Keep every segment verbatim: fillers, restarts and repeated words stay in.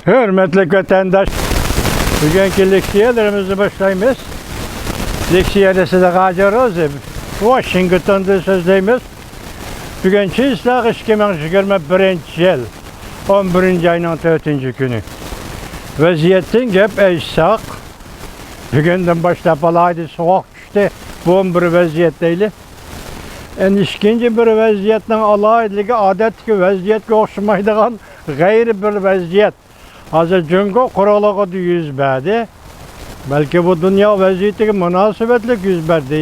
ھۆرمەتلىك ۋەتەنداش، بۈگۈنكى لېكسىيەلىرىمىزنى باشلايمىز. لېكسىيەنى سىزگە ھاجى روزى، ۋاشىنگتوندىن سۆزلەيمىز. بۈگۈن چىسلاق ئىككى مىڭ يىگىرمە بىرىنچى يىل، ئون بىرىنچى ئاينىڭ تۆتىنچى كۈنى. ۋەزىيەتتىن گەپ ئېيتساق، بۈگۈندىن باشلاپ ئالايدى، سوغۇق چۈشتى. بۇمۇ بىر ۋەزىيەت دەيلى. ئەنە ئىككىنچى بىر ۋەزىيەتنىڭ ئالاھىدىلىكى، ئادەتتىكى ۋەزىيەتكە ئوخشىمايدىغان غەيرىي بىر ۋەزىيەت ھازىر جۇڭگو قۇرۇقلۇقىدا يۈز بەردى. بەلكى بۇ دۇنيا ۋەزىيىتىگە مۇناسىۋەتلىك يۈز بەردى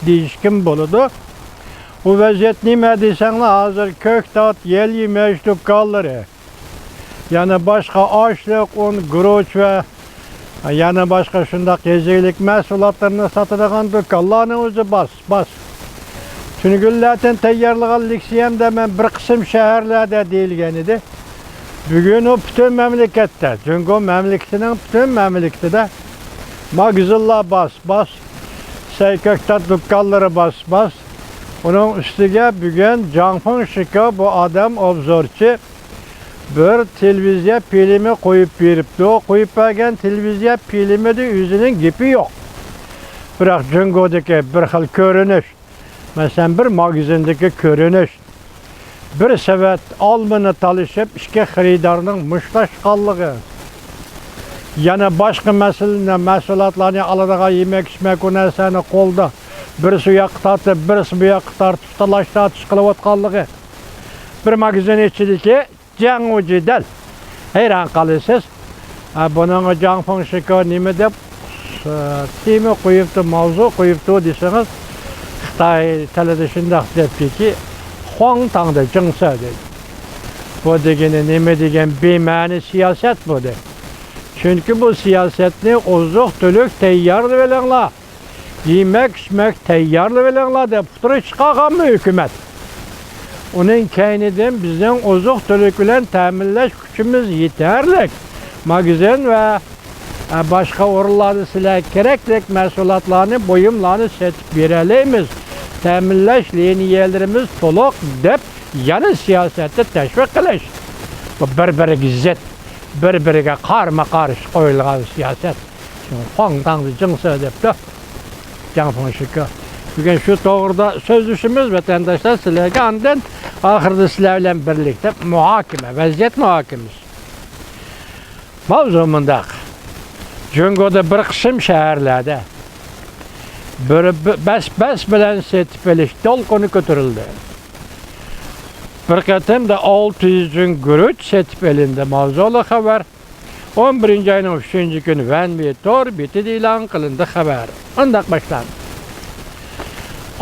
دېيىشكىمۇ بولىدۇ. بۇ ۋەزىيەت نېمە دېسەڭلار، ھازىر كۆكتات، يەل يېمەش دۇكانلىرى، يەنە باشقا ئاشلىق، ئۇن، گۈرۈچ ۋە يەنە باشقا شۇنداق يېزا ئىگىلىك مەھسۇلاتلىرىنى ساتىدىغان دۇكانلارنىڭ ئۆزى باس، باس. تۈنۈگۈنلەردىن تەييارلىغان لېكسىيەمدە مەن بىر قىسىم شەھەرلەردە دېيىلگەن ئىدى. بۈگۈن ئۇ پۈتۈن مەملىكەتتە، جۇڭگو مەملىكىتىنىڭ پۈتۈن مەملىكىتىدە ماگىزىنلار باس، باس. سەي كۆكتات دۇكانلىرى باس، باس. ئۇنىڭ ئۈستىگە بۈگۈن جاڭ فېڭشىكې، بۇ ئادەم ئوبزورچى، بىر تېلېۋىزىيە فىلىمى قويۇپ بېرىپتۇ. قويۇپ بەرگەن تېلېۋىزىيە فىلىمىدە ئۆزىنىڭ گېپى يوق. بىراق جۇڭگودىكى بىر خىل كۆرۈنۈش، مەسىلەن، بىر ماگىزىندىكى كۆرۈنۈش، بىر سېۋەت ئالمىنى تالىشىپ، ئىككى خېرىدارنىڭ مۇشتلاشقانلىقى، يەنە باشقا مەسىلىنى، مەھسۇلاتلارنى ئالىدىغان يېمەك-ئىچمەك، ئۇ نەرسىلەرنى قولدا بىرسى ئۇ ياققا تارتىپ، بىرسى بۇ ياققا تارتىپ، تالاش-تارتىش قىلىۋاتقانلىقى، بىر ماگىزىن ئىچىدىكى جەڭ-جېدەل. ھەيران قالىسىز. ھە، بۇنىڭغا جاڭ فېڭشىكې نېمە دەپ، ئە، تېما قويۇپتۇ، ماۋزۇ قويۇپتۇ دېسىڭىز، خىتاي تىلىدا شۇنداق دەپتىكى، خۇاڭ تاڭدا جىڭسە دەيدۇ. بۇ دېگىنى نېمە دېگەن بىمەنە سىياسەت بۇ دەيدۇ. چۈنكى بۇ سىياسەتنى ئوزۇق-تۈلۈك تەييارلىۋېلىڭلار، يېمەك-ئىچمەك تەييارلىۋېلىڭلار دەپ ئۇقتۇرۇش چىقارغانمۇ ھۆكۈمەت؟ ئۇنىڭ كەينىدىن بىزنىڭ ئوزۇق-تۈلۈك بىلەن تەمىنلەش كۈچىمىز يېتەرلىك. ماگىزىن ۋە، ئە، باشقا ئورۇنلاردا سىلەرگە كېرەكلىك مەھسۇلاتلارنى، بۇيۇملارنى سېتىپ بېرەلەيمىز. تەمىنلەش لىنىيەلىرىمىز تولۇق دەپ يەنە سىياسەتنى تەشۋىق قىلىش. بۇ بىر-بىرىگە زىت، بىر-بىرىگە قارىمۇ قارشى قويۇلغان سىياسەت. خۇاڭ تاڭدا جىڭسە دەپتۇ. جاڭ فېڭشىكې. بۈگۈن شۇ توغرىدا سۆزلىشىمىز، ۋەتەنداشلار، سىلەرگە ئاندىن ئاخىرىدا سىلەر بىلەن بىرلىكتە مۇھاكىمە، ۋەزىيەت مۇھاكىمىسى. ماۋزۇ مۇنداق. جۇڭگودا بىر قىسىم شەھەرلەردە بىر، بىر، بەس، بەس بىلەن سېتىپ ئېلىش دولقۇنى كۆتۈرۈلدى. بىر قېتىمدا ئالتە يۈز جۈڭ گۈرۈچ سېتىپ ئېلىندى. ماۋزۇلۇق خەۋەر. ئون بىرىنچى ئاينىڭ ئۈچىنچى كۈنى ۋەنۋې تور بېتىدە ئېلان قىلىندى خەۋەر. مۇنداق باشلاندى.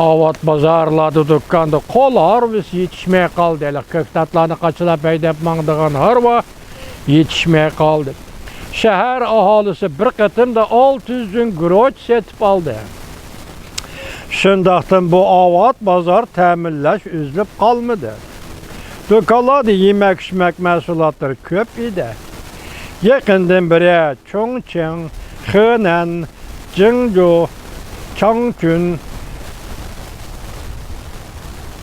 ئاۋات بازارلاردا، دۇكاندا قول ھارۋىسى يېتىشمەي قالدى. ھېلىقى كۆكتاتلارنى قاچىلاپ ھەيدەپ ماڭىدىغان ھارۋا يېتىشمەي قالدى. شەھەر ئاھالىسى بىر قېتىمدا ئالتە يۈز جۈڭ گۈرۈچ سېتىپ ئالدى. شۇنداقتىن بۇ ئاۋات بازار تەمىنلەش ئۈزۈلۈپ قالمىدى. دۇكانلاردا يېمەك-ئىچمەك مەھسۇلاتلىرى كۆپ ئىدى. يېقىندىن بېرى چۇڭچىڭ، خېنەن، جىڭجۇ، چاڭچۈن،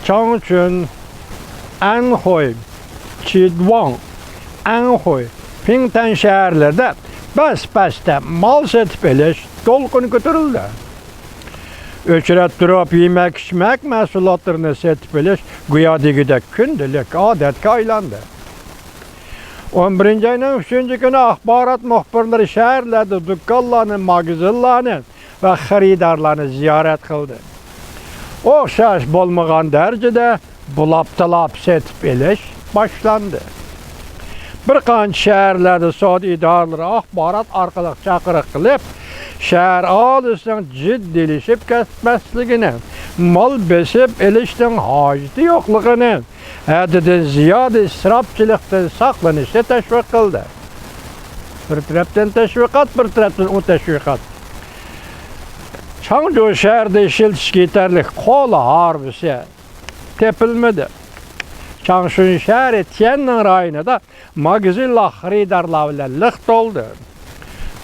چاڭچۈن، ئەنخۇي، چىدۋاڭ، ئەنخۇي، پىڭتەن شەھەرلىرىدە بەس-بەستە مال سېتىپ ئېلىش دولقۇنى كۆتۈرۈلدى. ئۆچرەت تۇرۇپ يېمەك-ئىچمەك مەھسۇلاتلىرىنى سېتىپ ئېلىش گويا دېگۈدەك كۈندىلىك ئادەتكە ئايلاندى. ئون بىرىنچى ئاينىڭ ئۈچىنچى كۈنى ئاخبارات مۇخبىرلىرى شەھەرلەردە دۇكانلارنى، ماگىزىنلارنى ۋە خېرىدارلارنى زىيارەت قىلدى. ئوخشاش بولمىغان دەرىجىدە بۇلاپ-تالاپ سېتىپ ئېلىش باشلاندى. بىر قانچە شەھەرلەردە سودا ئىدارىلىرى ئاخبارات ئارقىلىق چاقىرىق قىلىپ، شەھەر ئاھالىسىنىڭ جىددىيلىشىپ كەتمەسلىكىنى، مال بېسىپ ئېلىشنىڭ ھاجىتى يوقلۇقىنى، ھەددىدىن زىيادە ئىسراپچىلىقتىن ساقلىنىشنى تەشۋىق قىلدى. بىر تەرەپتىن تەشۋىقات، بىر تەرەپتىن ئۇ تەشۋىقات. چاڭجۇ شەھىرىدە ئىشلىتىشكە يېتەرلىك قول ھارۋىسى تېپىلمىدى. چاڭشۈن شەھىرى تيەننىڭ رايونىدا ماگىزىنلار خېرىدارلار بىلەن لىق تولدى.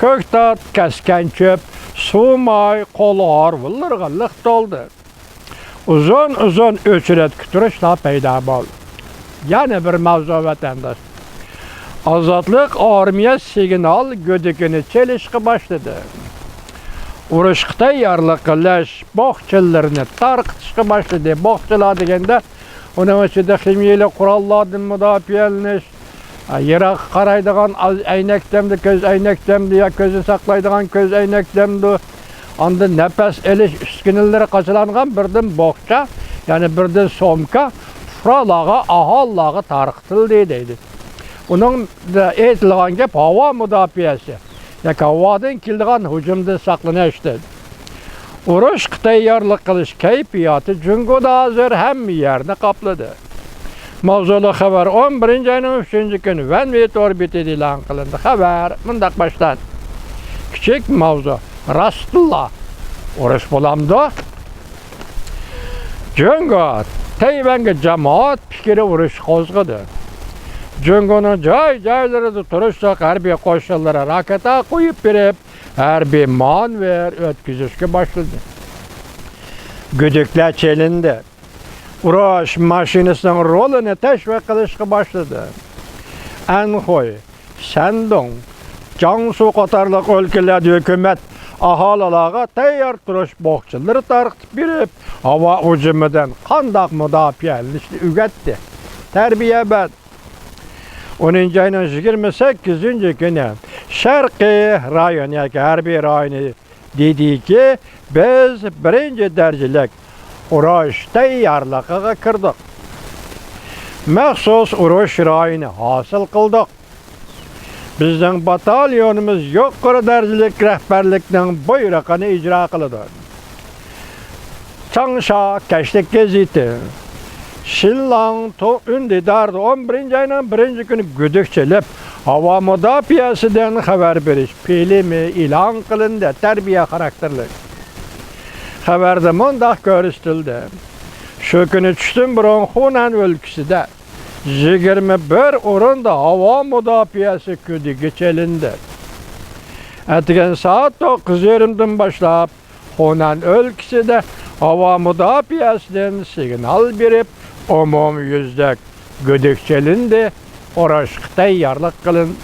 كۆكتات، كەسكەن چۆپ، سۇماي، قول ھارۋىلىرىغا لىق تولدى. ئۇزۇن-ئۇزۇن ئۆچرەت كۈتۈرۈشلەر پەيدا بولدى. يەنە بىر ماۋزۇ، ۋەتەنداش. ئازادلىق ئارمىيە سىگنال گۈدۈكىنى چېلىشقا باشلىدى. ئۇرۇشقا تەييارلىق قىلىش، بوقچىلىرىنى تارقىتىشقا باشلىدى. بوقچىلار دېگەندە، ئۇنىڭ ئىچىدە خىمىيەلىك قوراللاردىن مۇداپىئەلىنىش، يىراققا قارايدىغان ئەينەكتەمدۇ، كۆز ئەينەكتەمدۇ يا كۆزنى ساقلايدىغان كۆز ئەينەكتەمدۇ، ئاندىن نەپەس ئېلىش ئۈسكۈنىلىرى قاچىلانغان بىردىن بوقچا، يەنى بىردىن سومكا پۇقرالارغا، ئاھالىلارغا تارقىتىلدى دەيدۇ. ئۇنىڭ ئېيتىلغان گەپ ھاۋا مۇداپىئەسى ياكى ھاۋادىن كېلىدىغان ھۇجۇمدىن ساقلىنىشتىن. ئۇرۇشقا تەييارلىق قىلىش كەيپىياتى جۇڭگودا ھازىر ھەممە يەرنى قاپلىدى. ماۋزۇلۇق خەۋەر ئون بىرىنچى ئاينىڭ ئۈچىنچى كۈنى ۋەنۋېي تور بېتىدە ئېلان قىلىندى. خەۋەر مۇنداق باشلاندى. كىچىك ماۋزۇ، راستتىنلا ئۇرۇش بولامدۇ؟ جۇڭگو، تەيۋەنگە جامائەت پىكرى ئۇرۇشى قوزغىدى. جۇڭگونىڭ جاي-جايلىرىدا تۇرۇشلۇق ھەربىي قوشۇنلىرى راكېتا قويۇپ بېرىپ، ھەربىي مانېۋىر ئۆتكۈزۈشكە باشلىدى. گۈدۈكلەر چېلىندى. ئۇرۇش ماشىنىسىنىڭ رولىنى تەشۋىق قىلىشقا باشلىدى. ئەنخۇي، شەندۇڭ، جياڭسۇ قاتارلىق ئۆلكىلەردە ھۆكۈمەت ئاھالىلارغا تەييار تۇرۇش بوقچىلىرى تارقىتىپ بېرىپ، ھاۋا ھۇجۇمىدىن قانداق مۇداپىئەلىنىشنى ئۆگەتتى، تەربىيە بەردى. ئونىنچى ئاينىڭ يىگىرمە سەككىزىنچى كۈنى شەرقىي رايون ياكى ھەربىي رايونى دېدىكى، بىز بىرىنچى دەرىجىلىك ئۇرۇش تەييارلىقىغا كىردۇق. مەخسۇس ئۇرۇش رايونى ھاسىل قىلدۇق. بىزنىڭ باتاليونىمىز يۇقىرى دەرىجىلىك رەھبەرلىكنىڭ بۇيرۇقىنى ئىجرا قىلىدۇ. چاڭشا كەچلىك گېزىتى، شىنلاڭ تو-، ئۈندىداردا ئون بىرىنچى ئاينىڭ بىرىنچى كۈنى گۈدۈك چېلىپ، ھاۋا مۇداپىئەسىدىن خەۋەر بېرىش فىلىمى ئېلان قىلىندى، تەربىيە خاراكتېرلىك. خەۋەردە مۇنداق كۆرسىتىلدى: شۇ كۈنى چۈشتىن بۇرۇن خۇنەن ئۆلكىسىدە يىگىرمە بىر ئورۇندا ھاۋا مۇداپىئەسى گۈدۈكى چېلىندى. ئەتىگەن سائەت توققۇز يېرىمدىن باشلاپ، خۇنەن ئۆلكىسىدە ھاۋا مۇداپىئەسىدىن سىگنال بېرىپ، ئومۇميۈزلۈك گۈدۈك چېلىندى، ئۇرۇشقا تەييارلىق قىلىندى.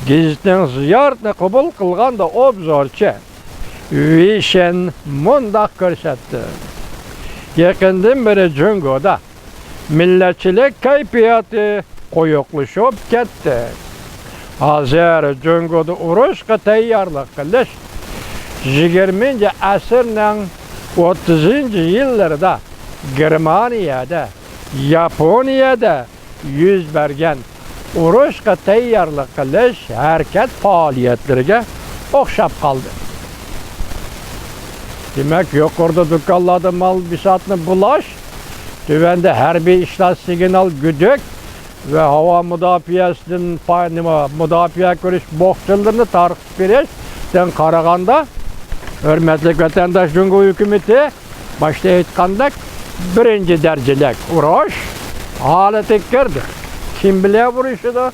گېزىتنىڭ زىيارىتىنى قوبۇل قىلغاندا ئوبزورچى ۋېي شېن مۇنداق كۆرسەتتى: يېقىندىن بېرى جۇڭگودا مىللەتچىلىك كەيپىياتى قويۇقلىشىپ كەتتى. ھازىر جۇڭگودا ئۇرۇشقا تەييارلىق قىلىش يىگىرمىنچى ئەسىرنىڭ ئوتتۇزىنچى يىللىرىدا گېرمانىيەدە، ياپونىيەدە يۈز بەرگەن ئۇرۇشقا تەييارلىق قىلىش ھەرىكەت پائالىيەتلىرىگە ئوخشاپ قالدى. دېمەك، يۇقىرىدا دۇكانلاردا مال بىساتنى بۇلاش، تۆۋەندە ھەربىي ئىشلار سىگنال گۈدۈك ۋە ھاۋا مۇداپىئەسىدىن پا-، نېمە، مۇداپىئە كۆرۈش بوقچىلىرىنى تارقىتىپ بېرىشتىن قارىغاندا، ھۆرمەتلىك ۋەتەنداش، جۇڭگو ھۆكۈمىتى باشتا ئېيتقاندەك، بىرىنچى دەرىجىلىك ئۇرۇش ھالىتىگە كىردى. كىم بىلەن ئۇرۇشىدۇ؟